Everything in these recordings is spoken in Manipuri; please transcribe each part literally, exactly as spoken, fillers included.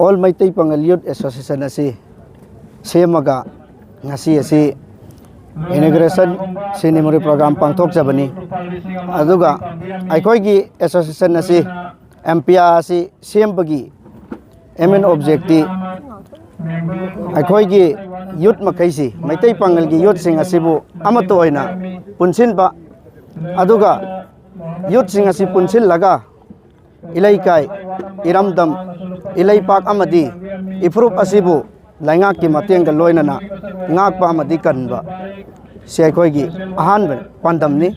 ꯑꯣꯜ ꯃꯩꯇꯩ ꯄꯥꯉꯜ ꯌꯨꯠ ꯑꯦꯁꯣꯁꯤꯌꯦꯁꯟ ꯑꯁꯤ ꯁꯦꯝꯃꯒ ꯉꯁꯤ ꯑꯁꯤ ꯏꯅꯣꯒ꯭ꯔꯦꯁꯟ ꯁꯦꯔꯤꯃꯣꯅꯤ ꯄ꯭ꯔꯣꯒ꯭ꯔꯥꯝ ꯄꯥꯡꯊꯣꯛꯆꯕꯅꯤ꯫ ꯑꯗꯨꯒ ꯑꯩꯈꯣꯏꯒꯤ ꯑꯦꯁꯣꯁꯤꯌꯦꯁꯟ ꯑꯁꯤ, ꯑꯦꯝ ꯄꯤ ꯑꯥꯔ ꯑꯁꯤ ꯁꯦꯝꯕꯒꯤ ꯑꯦꯝ ꯑꯦꯟ ꯑꯣꯕꯖꯦꯛꯇꯤ ꯑꯩꯈꯣꯏꯒꯤ ꯌꯨꯠ ꯃꯈꯩꯁꯤ, ꯃꯩꯇꯩ ꯄꯥꯉꯜꯒꯤ ꯌꯨꯠꯁꯤꯡ ꯑꯁꯤꯕꯨ ꯑꯃꯠꯇ ꯑꯣꯏꯅ ꯄꯨꯟꯁꯤꯟꯕ, ꯑꯗꯨꯒ ꯌꯨꯠꯁꯤꯡ ꯑꯁꯤ ꯄꯨꯟꯁꯤꯜꯂꯒ ꯏꯂꯩꯀꯥꯏ, ꯏꯔꯝꯗꯝ, ꯏꯂꯩꯄꯥꯛ ꯑꯃꯗꯤ ꯏꯐꯨꯔꯨꯞ ꯑꯁꯤꯕꯨ ꯂꯩꯉꯥꯛꯀꯤ ꯃꯇꯦꯡꯒ ꯂꯣꯏꯅꯅ ꯉꯥꯛꯄ ꯑꯃꯗꯤ ꯀꯟꯕ, ꯁꯤ ꯑꯩꯈꯣꯏꯒꯤ ꯑꯍꯥꯟꯕ ꯄꯥꯟꯗꯝꯅꯤ꯫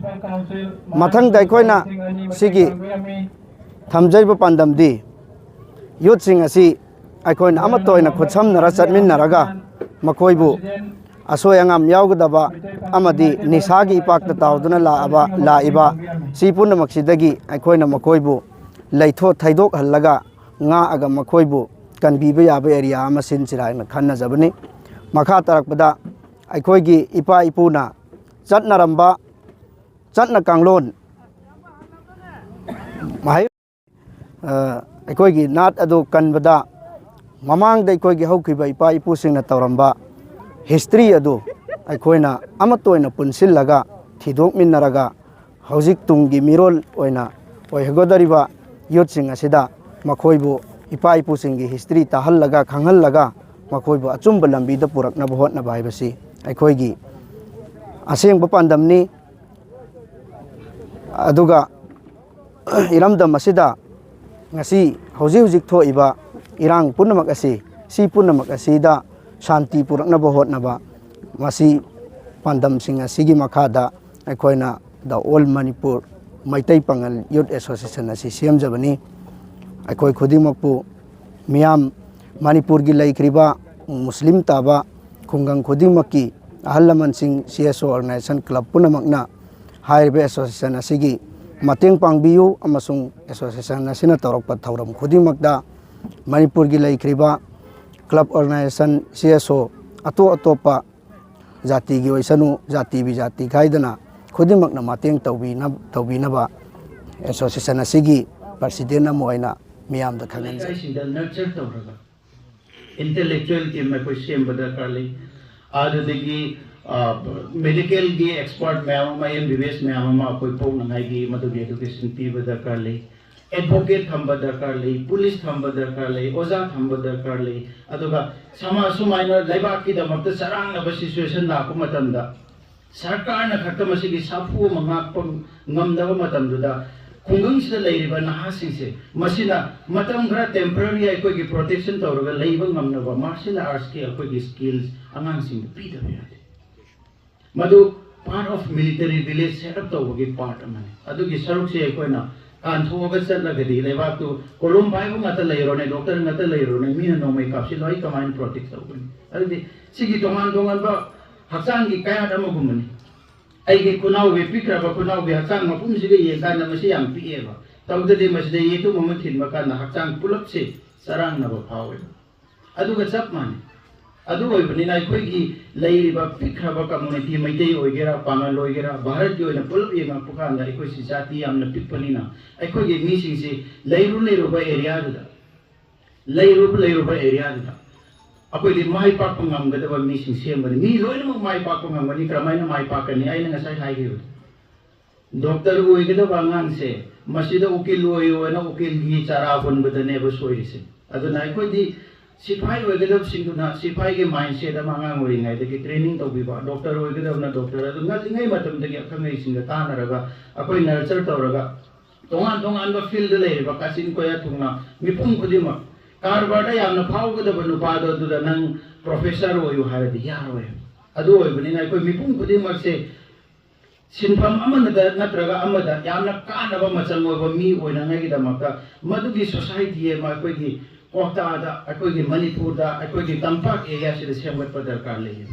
ꯃꯊꯪꯗ ꯑꯩꯈꯣꯏꯅ ꯁꯤꯒꯤ ꯊꯝꯖꯔꯤꯕ ꯄꯥꯟꯗꯝꯗꯤ, ꯌꯨꯠꯁꯤꯡ ꯑꯁꯤ ꯑꯩꯈꯣꯏꯅ ꯑꯃꯠꯇ ꯑꯣꯏꯅ ꯈꯨꯠꯁꯝꯅꯔ ꯆꯠꯃꯤꯟꯅꯔꯒ ꯃꯈꯣꯏꯕꯨ ꯑꯁꯣꯏ ꯑꯉꯥꯝ ꯌꯥꯎꯒꯗꯕ ꯑꯃꯗꯤ ꯅꯤꯁꯥꯒꯤ ꯏꯄꯥꯛꯇ ꯇꯥꯎꯗꯨꯅ ꯂꯥꯛꯑꯕ, ꯂꯥꯛꯏꯕ ꯁꯤ ꯄꯨꯝꯅꯃꯛꯁꯤꯗꯒꯤ ꯑꯩꯈꯣꯏꯅ ꯃꯈꯣꯏꯕꯨ ꯂꯩꯊꯣꯛ ꯊꯩꯗꯣꯛꯍꯜꯂꯒ ꯉꯥꯛꯑꯒ ꯃꯈꯣꯏꯕꯨ ꯀꯟꯕꯤꯕ ꯌꯥꯕ ꯑꯦꯔꯤꯌꯥ ꯑꯃ ꯁꯤꯟꯁꯤꯔꯥ ꯍꯥꯏꯅ ꯈꯟꯅꯖꯕꯅꯤ꯫ ꯃꯈꯥ ꯇꯥꯔꯛꯄꯗ ꯑꯩꯈꯣꯏꯒꯤ ꯏꯄꯥ ꯏꯄꯨꯅ ꯆꯠꯅꯔꯝꯕ ꯆꯠꯅ ꯀꯥꯡꯂꯣꯟ, ꯃꯍꯩ-, ꯑ, ꯑꯩꯈꯣꯏꯒꯤ ꯅꯥꯠ ꯑꯗꯨ ꯀꯟꯕꯗ ꯃꯃꯥꯡꯗ ꯑꯩꯈꯣꯏꯒꯤ ꯍꯧꯈꯤꯕ ꯏꯄꯥ ꯏꯄꯨꯁꯤꯡꯅ ꯇꯧꯔꯝꯕ ꯍꯤꯁꯇ꯭ꯔꯤ ꯑꯗꯨ ꯑꯩꯈꯣꯏꯅ ꯑꯃꯠꯇ ꯑꯣꯏꯅ ꯄꯨꯟꯁꯤꯜꯂꯒ ꯊꯤꯗꯣꯛꯃꯤꯟꯅꯔꯒ ꯍꯧꯖꯤꯛ ꯇꯨꯡꯒꯤ ꯃꯤꯔꯣꯜ ꯑꯣꯏꯅ ꯑꯣꯏꯍꯧꯒꯗꯧꯔꯤꯕ ꯌꯨꯠꯁꯤꯡ ꯑꯁꯤꯗ ꯃꯈꯣꯏꯕꯨ ꯏꯄꯥ ꯏꯄꯨꯁꯤꯡꯒꯤ ꯍꯤꯁꯇ꯭ꯔꯤ ꯇꯥꯍꯜꯂꯒ, ꯈꯪꯍꯜꯂꯒ ꯃꯈꯣꯏꯕꯨ ꯑꯆꯨꯝꯕ ꯂꯝꯕꯤꯗ ꯄꯨꯔꯛꯅꯕ ꯍꯣꯠꯅꯕ ꯍꯥꯏꯕꯁꯤ ꯑꯩꯈꯣꯏꯒꯤ ꯑꯁꯦꯡꯕ ꯄꯥꯟꯗꯝꯅꯤ꯫ ꯑꯗꯨꯒ ꯏꯔꯝꯗꯝ ꯑꯁꯤꯗ ꯉꯁꯤ ꯍꯧꯖꯤꯛ ꯍꯧꯖꯤꯛ ꯊꯣꯛꯏꯕ ꯏꯔꯥꯡ ꯄꯨꯝꯅꯃꯛ ꯑꯁꯤ, ꯁꯤ ꯄꯨꯝꯅꯃꯛ ꯑꯁꯤꯗ ꯁꯥꯟꯇꯤ ꯄꯨꯔꯛꯅꯕ ꯍꯣꯠꯅꯕ, ꯃꯁꯤ ꯄꯥꯟꯗꯝꯁꯤꯡ ꯑꯁꯤꯒꯤ ꯃꯈꯥꯗ ꯑꯩꯈꯣꯏꯅ The All Manipur Meitei Pangal youth association ꯑꯁꯤ ꯁꯦꯝꯖꯕꯅꯤ꯫ ꯑꯩꯈꯣꯏ ꯈꯨꯗꯤꯡꯃꯛꯄꯨ ꯃꯤꯌꯥꯝ, ꯃꯅꯤꯄꯨꯔꯒꯤ ꯂꯩꯈ꯭ꯔꯤꯕ ꯃꯨꯁꯂꯤꯝ ꯇꯥꯕ ꯈꯨꯡꯒꯪ ꯈꯨꯗꯤꯡꯃꯛꯀꯤ ꯑꯍꯜ ꯂꯃꯟꯁꯤꯡ, ꯁꯤ ꯑꯦꯁ ꯑꯣ ꯑꯣꯔꯒꯅꯥꯏꯖꯦꯁꯟ ꯀ꯭ꯂꯕ ꯄꯨꯝꯅꯃꯛꯅ ꯍꯥꯏꯔꯤꯕ ꯑꯦꯁꯣꯁꯤꯌꯦꯁꯟ ꯑꯁꯤꯒꯤ ꯃꯇꯦꯡ ꯄꯥꯡꯕꯤꯌꯨ ꯑꯃꯁꯨꯡ ꯑꯦꯁꯣꯁꯤꯌꯦꯁꯟ ꯑꯁꯤꯅ ꯇꯧꯔꯛꯄ ꯊꯧꯔꯝ ꯈꯨꯗꯤꯡꯃꯛꯇ ꯃꯅꯤꯄꯨꯔꯒꯤ ꯂꯩꯈ꯭ꯔꯤꯕ ꯀ꯭ꯂꯕ, ꯑꯣꯔꯒꯅꯥꯏꯖꯦꯁꯟ, ꯁꯤ ꯑꯦꯁ ꯑꯣ, ꯑꯇꯣꯞ ꯑꯇꯣꯞꯄ ꯖꯥꯇꯤꯒꯤ ꯑꯣꯏꯁꯅꯨ, ꯖꯥꯇꯤ ꯕꯤꯖꯥꯇꯤ ꯈꯥꯏꯗꯅ ꯈꯨꯗꯤꯡꯃꯛꯅ ꯃꯇꯦꯡ ꯇꯧꯕꯤꯅ-, ꯇꯧꯕꯤꯅꯕ ꯑꯦꯁꯣꯁꯤꯌꯦꯁꯟ ꯑꯁꯤꯒꯤ ꯄ꯭ꯔꯁꯤꯗꯦꯟ ꯑꯃ ꯑꯣꯏꯅ ꯃꯤꯌꯥꯝꯗ ꯈꯪꯍꯟꯖꯩ꯫ ꯂꯩꯀꯥꯏꯁꯤꯡꯗ ꯅꯔꯆꯔ ꯇꯧꯔꯒ ꯏꯟꯇꯦꯂꯦꯛꯆꯨꯋꯦꯜ ꯇꯤꯝ ꯑꯩꯈꯣꯏ ꯁꯦꯝꯕ ꯗꯔꯀꯥꯔ ꯂꯩ꯫ ꯑꯗꯨꯗꯒꯤ ꯃꯦꯗꯤꯀꯦꯜꯒꯤ ꯑꯦꯛꯁꯄꯔꯠ ꯃꯌꯥꯝ ꯑꯃ, ꯑꯦꯝ ꯕꯤ ꯕꯤ ꯑꯦꯁ ꯃꯌꯥꯝ ꯑꯃ ꯑꯩꯈꯣꯏ ꯄꯣꯛꯅꯉꯥꯏꯒꯤ ꯃꯗꯨꯒꯤ ꯑꯦꯗꯨꯀꯦꯁꯟ ꯄꯤꯕ ꯗꯔꯀꯥꯔ ꯂꯩ꯫ ꯑꯦꯗꯚꯣꯀꯦꯠ ꯊꯝꯕ ꯗꯔꯀꯥꯔ ꯂꯩ, ꯄꯨꯂꯤꯁ ꯊꯝꯕ ꯗꯔꯀꯥꯔ ꯂꯩ, ꯑꯣꯖꯥ ꯊꯝꯕ ꯗꯔꯀꯥꯔ ꯂꯩ꯫ ꯑꯗꯨꯒ ꯁꯃꯥꯖ ꯁꯨꯃꯥꯏꯅ ꯂꯩꯕꯥꯛꯀꯤꯗꯃꯛꯇ ꯆꯔꯥꯡꯅꯕ ꯁꯤꯆꯨꯋꯦꯁꯟ ꯂꯥꯛꯄ ꯃꯇꯝꯗ ꯁꯔꯀꯥꯔꯅ ꯈꯛꯇ ꯃꯁꯤꯒꯤ ꯁꯥꯐꯨ ꯑꯃ ꯉꯥꯛꯄ ꯉꯝꯗꯕ ꯃꯇꯝꯗꯨꯗ ꯈꯨꯡꯒꯪꯁꯤꯗ ꯂꯩꯔꯤꯕ ꯅꯍꯥꯁꯤꯡꯁꯦ ꯃꯁꯤꯅ ꯃꯇꯝ ꯈꯔ ꯇꯦꯝꯄꯔꯔꯤ ꯑꯩꯈꯣꯏꯒꯤ ꯄ꯭ꯔꯣꯇꯦꯛꯁꯟ ꯇꯧꯔꯒ ꯂꯩꯕ ꯉꯝꯅꯕ ꯃꯥꯔꯁꯤꯌꯦꯜ ꯑꯥꯔꯠꯁꯀꯤ ꯑꯩꯈꯣꯏꯒꯤ ꯁ꯭ꯀꯤꯜꯁ ꯑꯉꯥꯡꯁꯤꯡꯗ ꯄꯤꯗꯕ ꯌꯥꯗꯦ꯫ ꯃꯗꯨ part of military village set up ꯇꯧꯕꯒꯤ ꯄꯥꯔꯠ ꯑꯃꯅꯤ꯫ ꯑꯗꯨꯒꯤ ꯁꯔꯨꯛꯁꯦ ꯑꯩꯈꯣꯏꯅ ꯀꯥꯟꯊꯣꯛꯑꯒ ꯆꯠꯂꯒꯗꯤ ꯂꯩꯕꯥꯛꯇꯨ ꯀꯣꯂꯣꯝ ꯄꯥꯏꯕ ꯉꯥꯛꯇ ꯂꯩꯔꯣꯅꯦ, ꯗꯣꯛꯇꯔ ꯉꯥꯛꯇ ꯂꯩꯔꯣꯅꯦ, ꯃꯤꯅ ꯅꯣꯡꯃꯩ ꯀꯥꯞꯁꯤꯜꯂꯣ, ꯑꯩ ꯀꯃꯥꯏꯅ ꯄ꯭ꯔꯣꯇꯦꯛ ꯇꯧꯒꯅꯤ? ꯑꯗꯨꯗꯤ ꯁꯤꯒꯤ ꯇꯣꯉꯥꯟ ꯇꯣꯉꯥꯟꯕ ꯍꯛꯆꯥꯡꯒꯤ ꯀꯌꯥꯠ ꯑꯃꯒꯨꯝꯕꯅꯤ꯫ ꯑꯩꯒꯤ ꯈꯨꯅꯥꯎꯕꯤ, ꯄꯤꯛꯈ꯭ꯔꯕ ꯈꯨꯅꯥꯎꯕꯤ ꯍꯛꯆꯥꯡ ꯃꯄꯨꯝꯁꯤꯒ ꯌꯦꯡꯀꯥꯟꯗ ꯃꯁꯤ ꯌꯥꯝ ꯄꯤꯛꯑꯦꯕ꯫ ꯇꯧꯗꯗꯤ ꯃꯁꯤꯗ ꯌꯦꯇꯨꯝ ꯑꯃ ꯊꯤꯟꯕ ꯀꯥꯟꯗ ꯍꯛꯆꯥꯡ ꯄꯨꯂꯞꯁꯦ ꯆꯔꯥꯡꯅꯕ ꯐꯥꯎꯋꯦꯕ꯫ ꯑꯗꯨꯒ ꯆꯞ ꯃꯥꯟꯅꯩ꯫ ꯑꯗꯨ ꯑꯣꯏꯕꯅꯤꯅ ꯑꯩꯈꯣꯏꯒꯤ ꯂꯩꯔꯤꯕ ꯄꯤꯛꯈ꯭ꯔꯕ ꯀꯝꯃꯨꯅꯤꯇꯤ, ꯃꯩꯇꯩ ꯑꯣꯏꯒꯦꯔꯥ, ꯄꯥꯉꯜ ꯑꯣꯏꯒꯦꯔꯥ, ꯚꯥꯔꯠꯀꯤ ꯑꯣꯏꯅ ꯄꯨꯂꯞ ꯌꯦꯡꯉꯛꯄ ꯀꯥꯟꯗ ꯑꯩꯈꯣꯏꯁꯤ ꯖꯥꯇꯤ ꯌꯥꯝꯅ ꯄꯤꯛꯄꯅꯤꯅ ꯑꯩꯈꯣꯏꯒꯤ ꯃꯤꯁꯤꯡꯁꯤ ꯂꯩꯔꯨ ꯂꯩꯔꯨꯕ ꯑꯦꯔꯤꯌꯥꯗꯨꯗ, ꯂꯩꯔꯨ ꯂꯩꯔꯨꯕ ꯑꯦꯔꯤꯌꯥꯗꯨꯗ ꯑꯩꯈꯣꯏꯗꯤ ꯃꯥꯏ ꯄꯥꯛꯄ ꯉꯝꯒꯗꯕ ꯃꯤꯁꯤꯡ ꯁꯦꯝꯕꯅꯤ꯫ ꯃꯤ ꯂꯣꯏꯅꯃꯛ ꯃꯥꯏ ꯄꯥꯛꯄ ꯉꯝꯒꯅꯤ꯫ ꯀꯔꯝꯍꯥꯏꯅ ꯃꯥꯏ ꯄꯥꯛꯀꯅꯤ? ꯑꯩꯅ ꯉꯁꯥꯏ ꯍꯥꯏꯈꯤꯕꯗꯣ, ꯗꯣꯛꯇꯔ ꯑꯣꯏꯒꯗꯕ ꯑꯉꯥꯡꯁꯦ ꯃꯁꯤꯗ ꯎꯀꯤꯜ ꯑꯣꯏꯌꯣꯅ ꯎꯀꯤꯜꯒꯤ ꯆꯥꯔꯥ ꯍꯨꯟꯕꯗꯅꯦꯕ ꯁꯣꯏꯔꯤꯁꯦ꯫ ꯑꯗꯨꯅ ꯑꯩꯈꯣꯏꯗꯤ ꯁꯤꯐꯥꯏ ꯑꯣꯏꯒꯗꯕꯁꯤꯡꯗꯨꯅ ꯁꯤꯐꯥꯏꯒꯤ ꯃꯥꯏꯟꯁꯦꯠ ꯑꯃ ꯑꯉꯥꯡ ꯑꯣꯏꯔꯤꯉꯩꯗꯒꯤ ꯇ꯭ꯔꯦꯅꯤꯡ ꯇꯧꯕꯤꯕ, ꯗꯣꯛꯇꯔ ꯑꯣꯏꯒꯗꯕꯅ ꯗꯣꯛꯇꯔ, ꯑꯗꯨ ꯉꯜꯂꯤꯉꯩ ꯃꯇꯝꯗꯒꯤ ꯑꯈꯪ ꯑꯍꯩꯁꯤꯡꯒ ꯇꯥꯟꯅꯔꯒ ꯑꯩꯈꯣꯏ ꯅꯔꯆꯔ ꯇꯧꯔꯒ ꯇꯣꯉꯥꯟ ꯇꯣꯉꯥꯟꯕ ꯐꯤꯜꯗ ꯂꯩꯔꯤꯕ ꯀꯥꯆꯤꯟ ꯀꯣꯌꯥ ꯊꯨꯡꯅ ꯃꯤꯄꯨꯝ ꯈꯨꯗꯤꯡꯃꯛ ꯀꯔꯕꯥꯔꯗ ꯌꯥꯝꯅ ꯐꯥꯎꯒꯗꯕ ꯅꯨꯄꯥꯗꯣ ꯑꯗꯨꯗ ꯅꯪ ꯄ꯭ꯔꯣꯐꯦꯁꯔ ꯑꯣꯏꯌꯨ ꯍꯥꯏꯔꯗꯤ ꯌꯥꯔꯣꯏ꯫ ꯑꯗꯨ ꯑꯣꯏꯕꯅꯤꯅ ꯑꯩꯈꯣꯏ ꯃꯤꯄꯨꯝ ꯈꯨꯗꯤꯡꯃꯛꯁꯦ ꯁꯤꯟꯐꯝ ꯑꯃꯗ ꯅꯠꯇ꯭ꯔꯒ ꯑꯃꯗ ꯌꯥꯝꯅ ꯀꯥꯟꯅꯕ ꯃꯆꯪ ꯑꯣꯏꯕ ꯃꯤ ꯑꯣꯏꯅꯉꯥꯏꯒꯤꯗꯃꯛꯇ ꯃꯗꯨꯒꯤ ꯁꯣꯁꯥꯏꯇꯤ ꯑꯃ ꯑꯩꯈꯣꯏꯒꯤ ꯀ꯭ꯋꯥꯛꯇꯥꯗ, ꯑꯩꯈꯣꯏꯒꯤ ꯃꯅꯤꯄꯨꯔꯗ, ꯑꯩꯈꯣꯏꯒꯤ ꯇꯝꯄꯥꯛ ꯑꯦꯔꯤꯌꯥꯁꯤꯗ ꯁꯦꯝꯒꯠꯄ ꯗꯔꯀꯥꯔ ꯂꯩ꯫